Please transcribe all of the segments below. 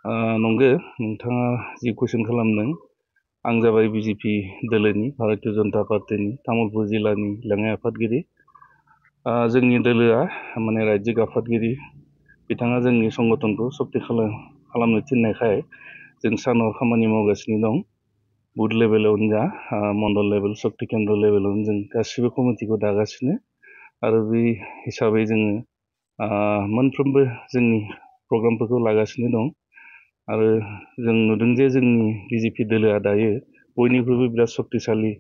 नंगौ नोंथाङा जि कुइसन खालामदों आं जाबाय बिजेपि दोलोनि भारतीय जनता पार्टीनि तामुलपुर जिल्लानि लेङाइ आफादगिरि। जोंनि दोलोआ माने रायजो आफादगिरि बिथाङा जोंनि संगठनखौ सक्ति खालामनो थिननायखाय जों सानाव खामानि मावगासिनो दं। बुथ लेभेलावनो जा मण्डल लेभेल सक्ति केन्द्र लेभेलावनो जों गासिबो कमिटिखौ दागासिनो आरो बे हिसाबै जोङो मोनफ्रोमबो जोंनि प्रग्रामफोरखौ लागासिनो दं आरो जों नुदों जे जोंनि बिजेपि दोलोआ दायो बयनिख्रुइबो बिराद सक्तिशालि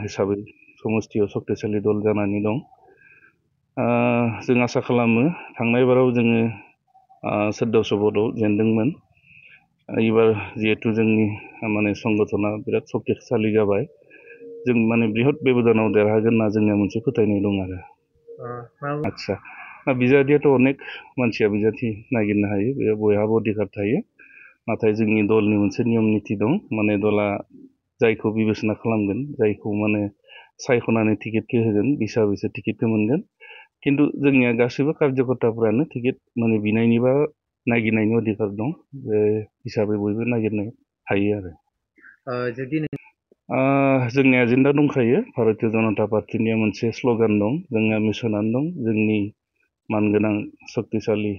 हिसाबै समस्तियाव सक्तिशालि दल जानानै दं। जों आसा खालामो थांनाय बाराव जोङो 1400 भटआव जेनदोंमोन। एबार जिहेतु जोंनि माने संगठना बिराद सक्तिशालि जाबाय जों माने बृहत बेबदानाव देरहागोन होनना जोंनिया मोनसे फोथायनाय दं आरो। आदसा बिजाथियाथ' अनेक मानसिया बिजाथि नागिरनो हायो, बे बयहाबो अधिकार थायो। नाथाय जोंनि दलनि मोनसे नियम निति दं, माने दला जायखौ बिबेचना खालामगोन, जायखौ माने सायख'नानै टिकेटखौ होगोन बिसाबैसो टिकेटखौ मोनगोन। खिन्थु जोंनिया गासैबो कार्यकर्ताफोरानो टिकेट माने बिनायनि बा नागिरनायनि अधिकार दं, बे हिसाबै बयबो नागिरनो हायो आरो। जोंनि एजेन्डा दंखायो, भारतीय जनता पार्टीनिया मोनसे स्ल'गान दं, जोंनिया मिसनानो दं। जोंनि मानगोनां सक्तिशालि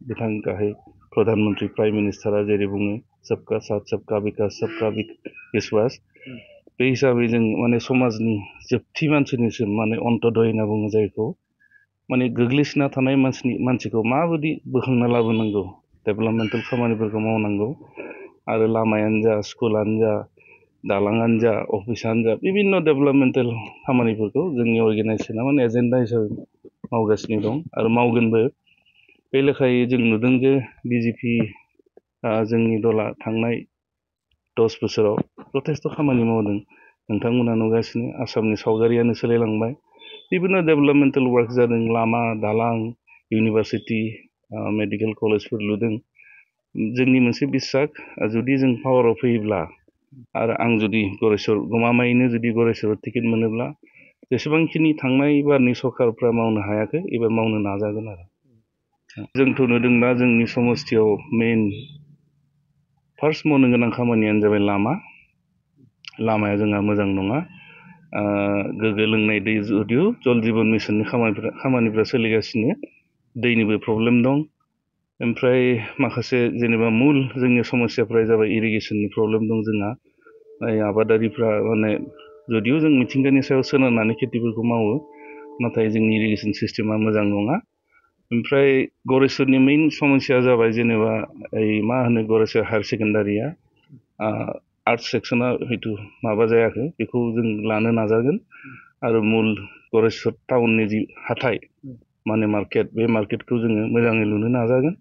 बिथां गाहाय प्रधानमन्त्री प्राइम मिनिस्टारा जेरै बुङो सबका साथ सबका बिकास सबका बिश्वास, बे हिसाबै जों माने समाजनि जोबथि मानसिनिसिम माने अन्त्योदय होनना बुङो जायखौ, माने गोग्लैसोना थानाय मानसिखौ माबायदि बोखांना लाबोनांगौ, डेभेलपमेन्टेल खामानिफोरखौ मावनांगौ आरो लामायानो जा स्कुलानो जा दालाङानो जा अफिसानो जा बिभिन्न डेभेलपमेन्टेल खामानिफोरखौ जोंनि अर्गेनाइजेसना माने एजेन्डा हिसाबै मावगासिनो दं आरो मावगोनबो। बे लेखायै जों नुदों जे बिजेपि जोंनि दला थांनाय 10 बोसोराव जथेस्थ' खामानि मावदों। नोंथांमोना नुगासिनो आसामनि सावगारियानो सोलायलांबाय, बिभिन्न डेभेलपमेन्टेल वार्क जादों, लामा दालां इउनिभार्सिटि मेडिकेल कलेजफोर लुदों। जोंनि मोनसे बिसास, जुदि जों पावाराव फैयोब्ला आरो आं जुदि गमामायैनो जुदि गरेस्वराव टिकेट मोनोब्ला जेसेबांखिनि थांनाय बारनि सरकारफ्रा मावनो हायाखै एबा मावनो नाजागोन आरो। जोंथ' नुदोंना जोंनि समस्तियाव मेइन फार्स्ट मावनो गोनां खामानियानो जाबाय लामाया जोंहा मोजां नङा। गोग्गो लोंनाय दै जुदिउ जल जीवन मिशननि खामानिफ्रा सोलिगासिनो, दैनिबो प्रब्लेम दं। ओमफ्राय माखासे जेनेबा मुल जोंनि समस्याफ्रा जाबाय इरिगेसननि प्रब्लेम दं जोंहा। आबादारिफ्रा माने जुदिउ जों मिथिंगानि सायाव सोनारनानै खेथिफोरखौ मावो, नाथाय जोंनि इरिगेसन सिस्टेमा मोजां नङा। ओमफ्राय गरेस्वरनि मेइन समस्या जाबाय जेनेबा मा होनो गरेस्वर हायार सेकेन्डारिया आर्ट्स सेक्सना हयथ' माबा जायाखै, बेखौ जों लानो नाजागोन आरो मुल गरेस्वर टाउननि जि हाथाय माने मार्केट, बे मार्केटखौ जोङो मोजाङै लुनो नाजागोन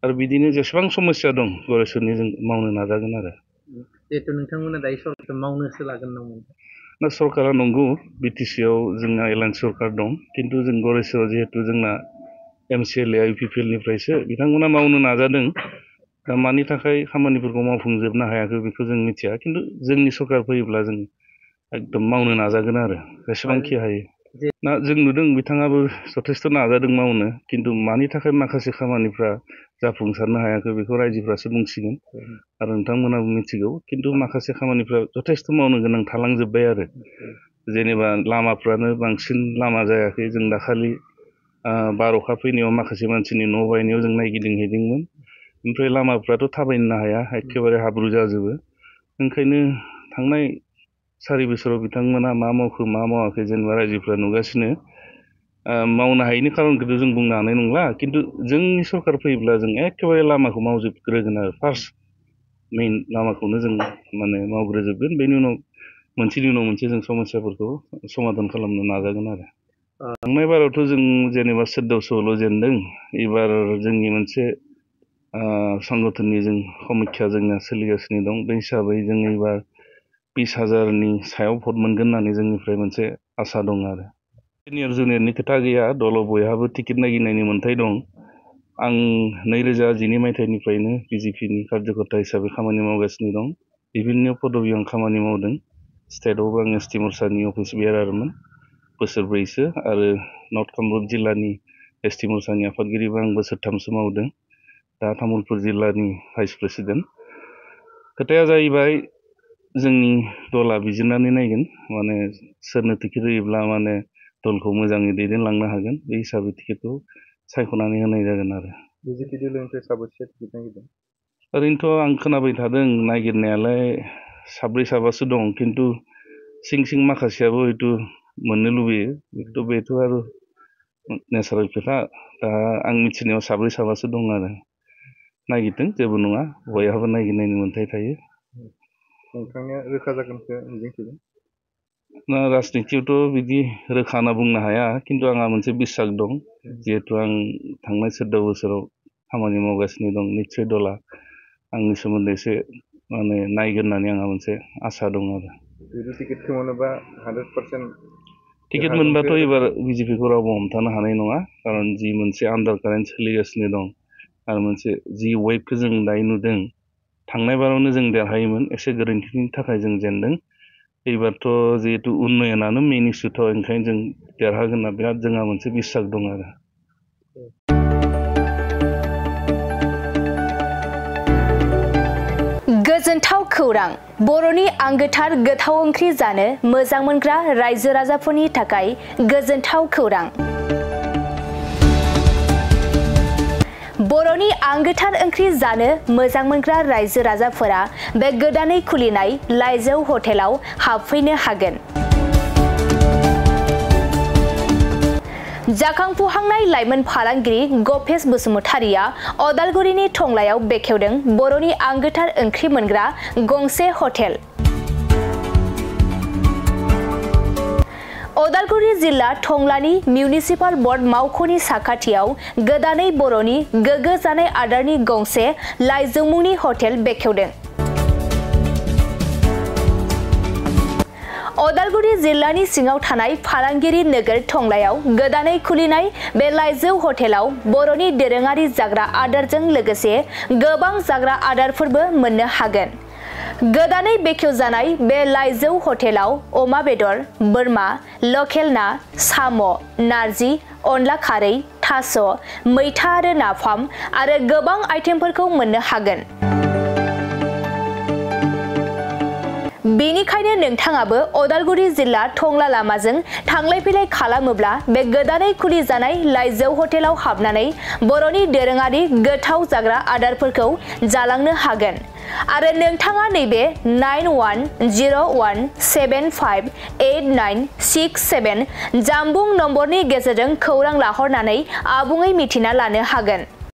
आरो बिदिनो जेसेबां समस्या दं गरेस्वरनि जों मावनो नाजागोन आरो। जिहेतु नोंथांमोना दायो सरकार मावनोसो लागोन नामा? ना सरकारा नंगौ, बिटिसिआव जोंना एलायन्स सरकार दं, खिन्थु जों गरेस्वराव जिहेतु जोंना MCLA IPPLनिफ्रायसो बिथांमोना मावनो नाजादों। दा मानि थाखाय खामानिफोरखौ मावफुंजोबनो हायाखै बेखौ जों मिथिया, खिन्थु जोंनि सरकार फैयोब्ला जों एकदम मावनो नाजागोन आरो जेसेबांखि हायो। ना जों नुदों बिथाङाबो जथेस्थ' नाजादों मावनो, खिन्थु मानि थाखाय माखासे खामानिफ्रा जाफुंसारनो हायाखै बेखौ रायजोफ्रासो बुंसिगोन आरो नोंथांमोनाबो मिथिगौ। खिन्थु माखासे खामानिफ्रा जथेस्थ' मावनो गोनां थालांजोब्बाय आरो, जेनेबा लामाफ्रानो बांसिन लामा जायाखै। जों दाखालि बार अखा फैनायाव माखासे मानसिनि न' बायनायाव जों नायगिदिंहैदोंमोन, ओमफ्राय लामाफ्राथ' थाबायनो हाया, एखेबारे हाब्रु जाजोबो। ओंखायनो थांनाय 4 बोसोराव बिथांमोना मा मावखो मा मावाखै जेनेबा रायजोफ्रा नुगासिनो। मावनो हायैनि खारनखौथ' जों बुंनो हानाय नंला, खिन्थु जोंनि सरकार फैयोब्ला जों एखेबारे लामाखौ मावजोबग्रोगोन आरो, फार्स्ट मेइन लामाखौनो जों माने मावग्रोजोबगोन। बेनि उनाव मोनसेनि उनाव मोनसे जों समस्याफोरखौ समाधान खालामनो नाजागोन आरो। थांनाय बारावथ' जों जेनेबा 1400ल' जेनदों, एबार जोंनि मोनसे संगठननि जों समिक्षा जोंना सोलिगासिनो दं। बे हिसाबै जों एबार 20,000नि सायाव भट मोनगोन होननानै जोंनिफ्राय मोनसे आसा दं आरो। सिनियर जुनियरनि खोथा गैया, दलाव बयहाबो टिकेट नागिरनायनि मोन्थाय दं। आं 2012 मायथाइनिफ्रायनो बिजेपिनि कार्यकर्ता हिसाबै खामानि मावगासिनो दं। बिभिन्न पदबियाव आं खामानि मावदों। स्टेटआवबो आं ST मोर्चानि अफिस बेयारारमोन बोसोरब्रैसो, आरो नर्थ कामरुप जिल्लानि ST मोर्चानि आफादगिरिबो आं बोसोरथामसो मावदों। दा तामुलपुर जिल्लानि भाइस प्रेसिडेन्ट। खोथाया जाहैबाय जोंनि दला बिजिरनानै नायगोन माने सोरनो टिकेट होयोब्ला माने दलखौ मोजाङै दैदेनलांनो हागोन बे हिसाबै टिकेटखौ सायख'नानै होनाय जागोन आरो। बिजेपि दोलोनिफ्राय साबैसे टिकेट नागिरदों? ओरैनोथ' आं खोनाबाय थादों नागिरनायालाय साब्रै साबासो दं खिन्थु सिं माखासेयाबो हयथ' मोननो लुबैयो बेथ' आरो नेचारेल खोथा। दा आं मिथिनायाव साब्रै साबासो दं आरो नागिरदों जेबो नङा बयहाबो नागिरनायनि मोन्थाय थायो। नोंथांनिया रोखा जागोनखौ मिजिंथिदों? राजनितियावथ' बिदि रोखा होनना बुंनो हाया खिन्थु आंहा मोनसे बिसास दं जिहेतु आं थांनाय 14 बोसोराव खामानि मावगासिनो दं निस्सय दला आंनि सोमोन्दै एसे माने नायगोन होननानै आंहा मोनसे आसा दं आरो। जुदि टिकेटखौ मोनोबा 100% टिकेट मोनबाथ' एबार बिजेपिखौ रावबो हमथानो हानाय नङा खारन जि मोनसे आन्दार कारेन्ट सोलिगासिनो दं आरो मोनसे जि वेभखौ जों दायो नुदों थांनाय बारावनो जों देरहायोमोन एसे गोरोन्थिनि थाखाय जों जेनदों। एबारथ' जिहेतु उन्नयनानो मेन इस्युथ' ओंखायनो जों देरहागोन होनना बिराद जोंहा मोनसे बिसास दं आरो। गोजोनथाव खौरां बर'नि आंगोथार गोथाव ओंख्रि जानो मोजां मोनग्रा रायजो राजाफोरनि थाखाय गोजोनथाव खौरां। बर'नि आंगोथार ओंख्रि जानो मोजां मोनग्रा रायजो राजाफोरा बे गोदानै खुलिनाय लाइजौ हटेलाव हाबफैनो हागोन। जाखांफुहांनाय लाइमोन फालांगिरि गपेश बसुमतारिया अदालगुरिनि टंलायाव बेखेवदों बर'नि आंगोथार ओंख्रि मोनग्रा गंसे हटेल। अदालगुरि जिल्ला टंलानि मिउनिसिपाल बर्ड मावख'नि साखाथियाव गोदानै बर'नि गोग्गो जानाय आदारनि गंसे लाइजौ मुंनि हटेल बेखेवदों। अदालगुरि जिल्लानि सिङाव थानाय फालांगिरि नोगोर टंलायाव गोदानै खुलिनाय बे लाइजौ हटेलाव बर'नि दोरोङारि जाग्रा आदारजों लोगोसे गोबां जाग्रा आदारफोरबो मोननो हागोन। गोदानै बेखेवजानाय बे लाइजौ हटेलाव अमा बेदर, बोरमा, लकेल ना, साम', नारजि, अनला खारै, थास', मैथा आरो नाफाम आरो गोबां आइटेमफोरखौ मोननो हागोन। बेनिखायनो नोंथाङाबो अदालगुरि जिल्ला टंला लामाजों थांलाय फैलाय खालामोब्ला बे गोदानै खुलि जानाय लाइजौ हटेलाव हाबनानै बर'नि दोरोङारि गोथाव जाग्रा आदारफोरखौ जालांनो हागोन। आरो नोंथाङा नैबे 9101758967 जानबुं नम्बरनि गेजेरजों खौरां लाहरनानै आबुङै मिथिना लानो हागोन।